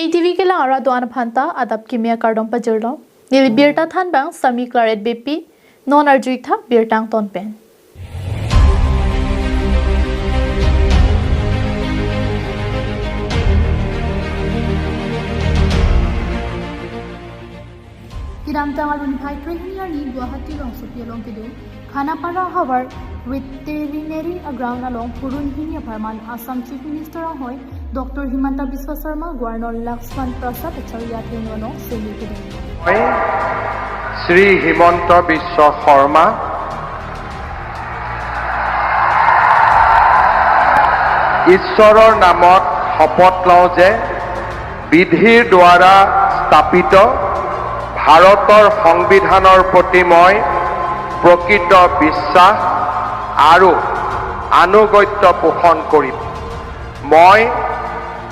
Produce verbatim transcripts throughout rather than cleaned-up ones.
K T V kelang arat do-an aphanta adap kimi akardom pajirlo. Neli birta thanbang Sami Claret Beypi, non arju-ik tha birta angton pen. Kedamtang arni phai krehini arni Guwahati rongsopi along kedo Khanapara havar veterinary aground along purun hini apharman Assam Chief Minister anghoi Doctor Himanta Biswa Sarma, Governor Laxman Prasad Acharya athengno semi kedeng. মই শ্ৰী হিমন্ত বিশ্ব শৰ্মা ঈশ্বৰৰ নামত শপত লওঁ যে বিধিৰ দ্বাৰা স্থাপিত ভাৰতৰ সংবিধানৰ প্ৰতি মই প্ৰকৃত বিশ্বাস আৰু আনুগত্য পোষণ কৰিম। মই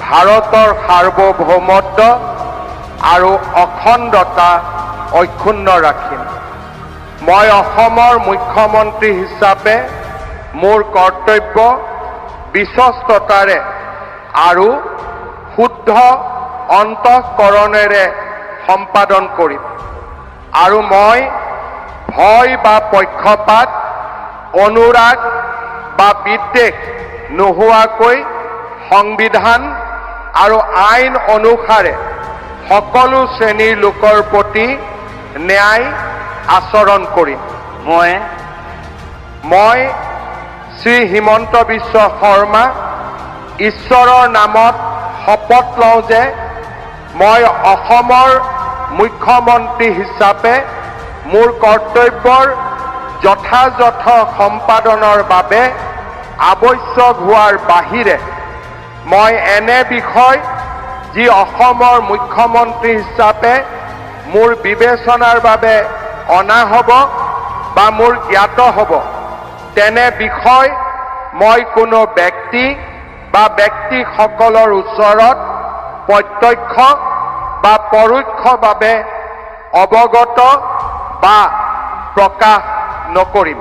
ভাৰতৰ সাৰ্বভৌমত্ব আৰু অখণ্ডতা অক্ষুণ্ণ ৰাখিম। মই অসমৰ মুখ্যমন্ত্ৰী হিচাপে মোৰ কৰ্তব্য বিশ্বস্ততাৰে আৰু শুদ্ধ অন্তঃকৰণেৰে সম্পাদন কৰিম আৰু মই ভয় বা পক্ষপাত, অনুৰাগ বা বিদ্বেষ নোহোৱাকৈ সংবিধান আৰু আইন অনুসাৰে সকলো শ্ৰেণীৰ লোকৰ প্ৰতি ন্যায় আচৰণ কৰিম। মই মই শ্ৰী হিমন্ত বিশ্ব শৰ্মা ঈশ্বৰৰ নামত শপত লওঁ যে মই অসমৰ মুখ্যমন্ত্ৰী হিচাপে মোৰ কৰ্তব্যৰ যথাযথ সম্পাদনৰ বাবে আৱশ্যক হোৱাৰ বাহিৰে মই এনে বিষয় যি অসমৰ মুখ্যমন্ত্ৰী হিচাপে মোৰ বিবেচনাৰ বাবে অনা হ'ব বা মোৰ জ্ঞাত হ'ব, তেনে বিষয় মই কোনো ব্যক্তি বা ব্যক্তিসকলৰ ওচৰত প্ৰত্যক্ষ বা পৰোক্ষভাৱে অৱগত বা প্ৰকাশ নকৰিম।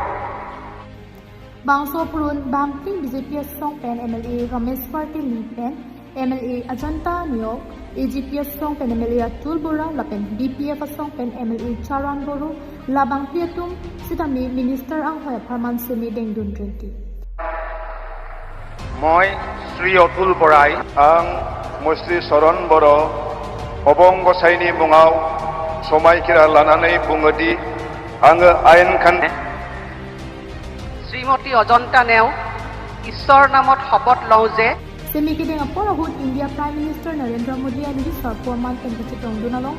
Bangso purun bangphli B J P asong pen M L A Rameshwar Teron pen M L A Ajanta Neok, A G P asong pen M L A Atul Bora lapen B P F asong pen M L A Charan Boro, labangpi atum sitame minister anghoi apharman semi dengdun rinti. Moi Sri Atul Borai. Ang Moi Sri Soron Boro, Obong Gosaini Mungau, Somai Kira Lananai Bungadi, ang ain khan. Shrimati অজন্তা নেওগ, ঈশ্বৰৰ নামত শপত লওঁ যে। Semi kedeng apor ahut India Prime Minister Narendra Modi alangli sarpo aman pen kachetongdun along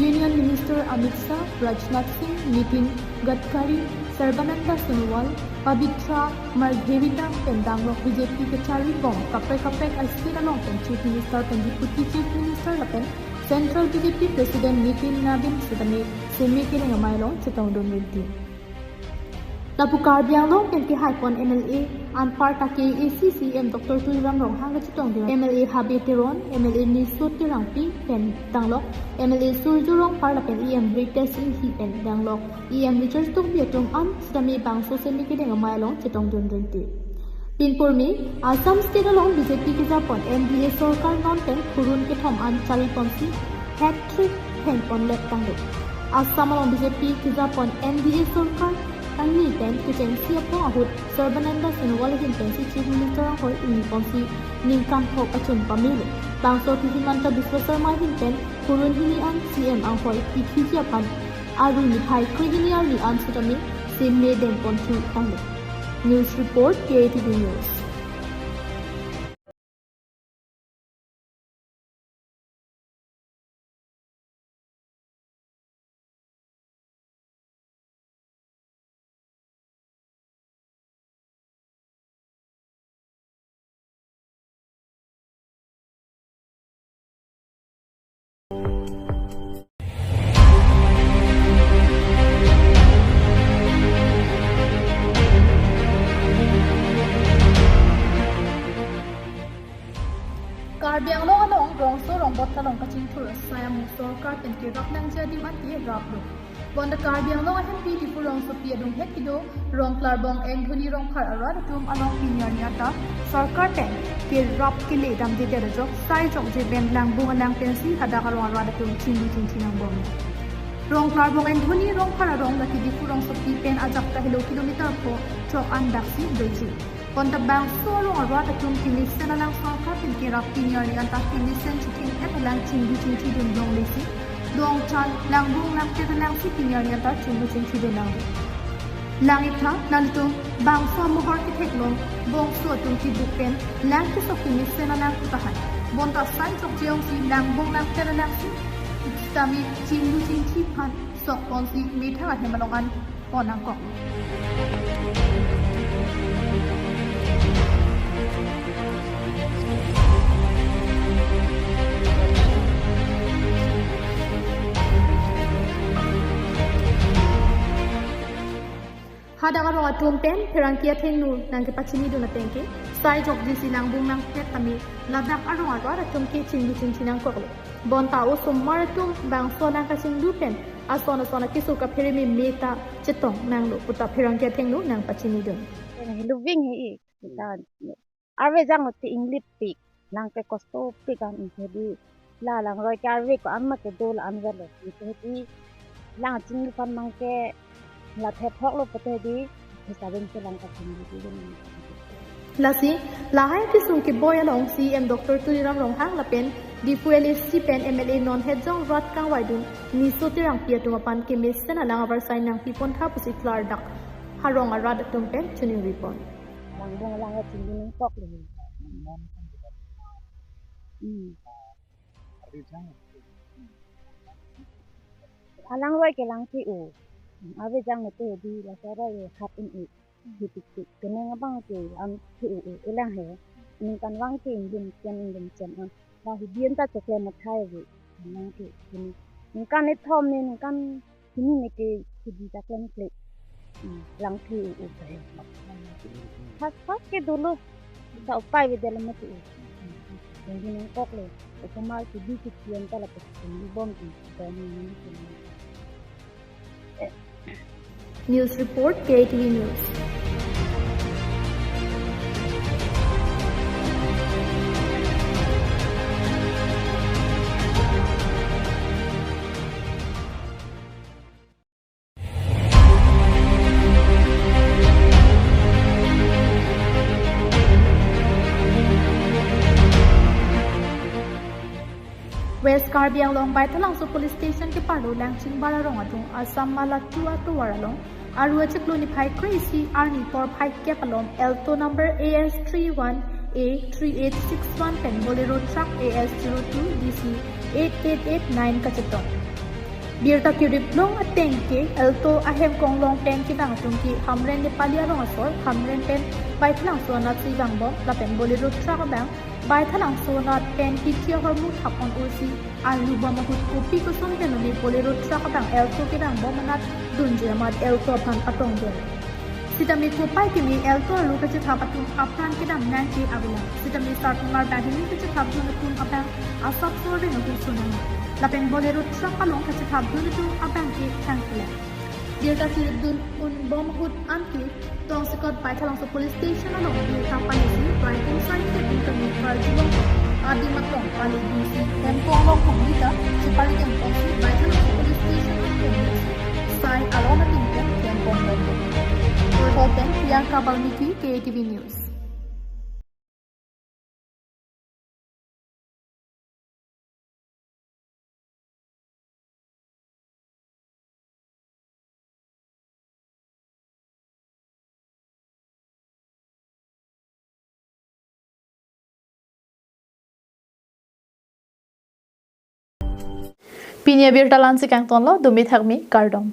Union Minister Amit Shah, Rajnath Singh, Nitin Gadkari, Sarbananda Sonowal, Pabitra Margherita pen danglok B J P kachari bom kaprek kaprek a-state along pen Chief Minister pen Deputy Chief Minister lapen Central B J P President Nitin Nabin sitame semi kedeng amei along chetongdun rinti. Lapu Karbi Anglong pen kehaipon M L A anparta K A A C C E M Doctor Tuliram Ronghang kachetongdun M L A Habe Teron, M L A Niso Terangpi pen danglok M L A Surjya Rongphar lapen E M Ritesh Enghi pen danglok E M Richard Tokbi atum an sitame bangso semi kedeng amei along chetongdun rinti. Pinpurmi, Assam State along B J P kejapon N D A sorkar non pen purun kethom an chariponsi hat-trick hengpon lek tanglo. Assam along B J P kejapon N D A sorkar kangni pen kechengsi aphrang ahut Sarbananda Sonowal ahin pensi Chief Minister anghoi ingniponsi ningkan thok achun pamelo. Bangso Himanta Biswa Sarma ahin pen purun hini an C M anghoi ikhiji aphan arni phai krehini arni an sitame semi dengponthu tanglo. News report, K A T V News. Karbi Anglong along rongso rongbot along kachingthur asai amu sorkar pen kerap nangji adim ante raplo. Bonta Karbi Anglong ahempi Diphu rongsopi adunghet kedo Rongklarbong Engdhoni Rongphar arat atum along pini arni ata sorkar pen perap kele damdedet ajok sai jokje pen Langbung alang pensi hadak arong arat atum chinglu chingthi nangbom. Rongklarbong Anthony Rongphar arong lake Diphu rongsopi pen ajak ta helo kilometer pho chok an daksi doji. Bonta bangso arong arat atum kemesen alang sorkar pen kerap pini arni anta kemesen chitheng-et alang chinglu chingthi dun longlesi, dongchan Langbung langpet alangsi pini arni anta chinglu chingthi dun nang. Lang-iktha, nanglitum bangso amohor ketheklong bongso atum kebuk pen lang kesok kemesen alang tahai. Bonta sai jokje ongsi Langbung langpet alangsi sitame chinglu chingthi aphan sok ponsi methang ahem along an pon nangkok. Hadak arong atum pen pherangke athengno nangkepachini dun ateng ke, sai jokjesi Langbung langpet tame ladak arong arat atum ke chinglu chingthi nangkoklo. Bonta osomar atum bangso alang kachinglu pen ason ason akeso kaphere meme ta chetong nanglo puta pherangke athengno nangpachini dun. Helo ving he i, kita arve jang uti inglip pik, lang ke kosto pik an inte di, la langroi ke arve ko-an ma kedo la-an velo, inte di lang chinglu aphan mang ke la thep hok lo pute di, bisa beng se lang kachinglu di. Lasi, lahai kesung keboi along C E M Doctor Tuliram Ronghang lapen Diphu L A C pen M L A non het jong rat kangvai dun Niso Terangpi atum aphan kemesen alang avarsai nangpi pontha pusi klardak arong arat atum pen choningri pon. Langbung alang chinglu nangkoklo. Hmm. Alang roi ke lang thi-o. Ave jang te di la sa roi hat un-e. Di tik tik. Kenang abang ke an thi-o, e lang he. Ningkan vang ke inglip chen inglip chen an. La hi dien ta chokle mathai ave. Lang ke. Ningkan ethom ne ningkan hini ne ke hidi ta klemkle. Hmm, lang thi-o, o, he. Thak thak ke dolo. Ta upai avedetlo mati, o. Hmm, hmm. Dengdi nangkoklo. Osomar ke di ke kian ta lapu bom ke. News report, K T V News. West Karbi Anglong Baithalangso Police Station keparlo Langchingbar arong adung Assam Mala two atovar along aru achiklo niphai kre-isi arni porphai kep alom Alto number A S three one A three eight six one pen Bolero truck A S zero two D C eight eight eight nine kachetong. Birta kiriplong ateng ke Alto ahem konglong pen kevang atum ke Hamren Nepali arong asor, Hamren pen Baithalangso anatsi vangbom lapen Bolero truck abang Baithalangso anat pen pithi ahormu thap-on ursi arlu bom ahut kopi koson pen lone Bolero truck abang Alto kevangbom anat dunji amat Alto aphan patongdun. Sitame kopai keme Alto arlu kachethap atum apran kedam nangji avelang. Sitame sarpimar banghini kachethapdun atum abang asap soreng atum sonang. Lapen Bolero truck along kachethapdun atum abang ke thangkela. Birta kiripdun unbom ahut anke tongsekot Baithalangso Police Station along birta palisi, Raipur side ke internet karjulong adim atong pali dunsi hem konglong kongni ta chepari dem ponsi Baithalangso Police Station along sai alon adim pen hem konglong. Urhol pen Priyanka Balmiki, K T V News. Pini abirta la-ansi kangtonlo, dumi thakmi, kardom.